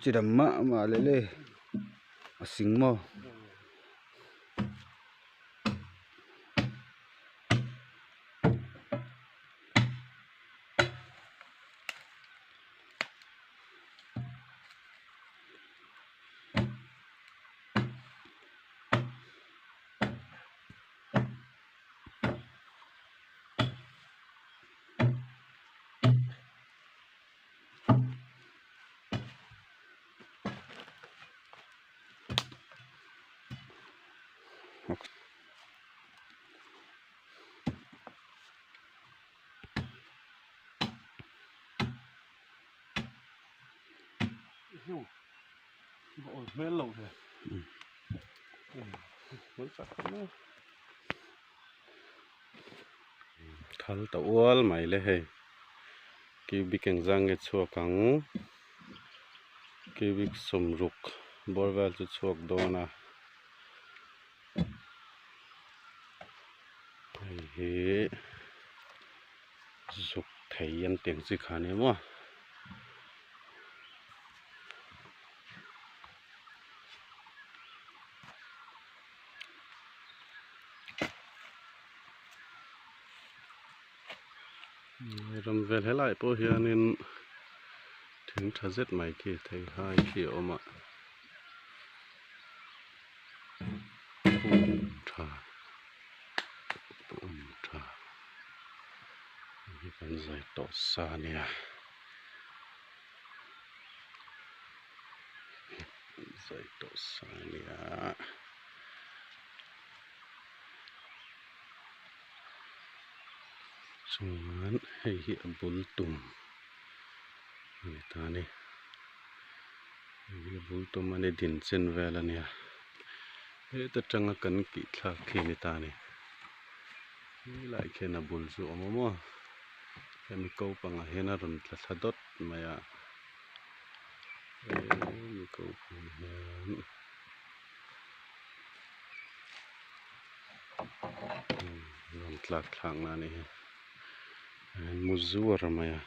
Chi dam mah mah leh le a sing maw. Thal ta ual mai le hei cubic engzah nge chhuak ang cubic sawmruk bawr vel chu chhuak dawn a hei hi zuk thei an tih ang chi kha a ni maw. Ram vel helai pawh hianin thing tha zet mai khi theihai khi a awm a hung tha awm tha hei hi kan zai tawh sa a nia. Zai tawh sa a nia. Chuan hei hi a bul tum a ni ta a ni hei hi a bul tum a ni din chen vel a nia heta tanga kan kih thlak khi a ni ta a ni helaiah khian a bul chu a awm a maw hemi ko pangah hian a rawn tla thla dawt mai a hemi ko pangah hian. Rawn tlak thlak na a nih hi mu zuar mai a.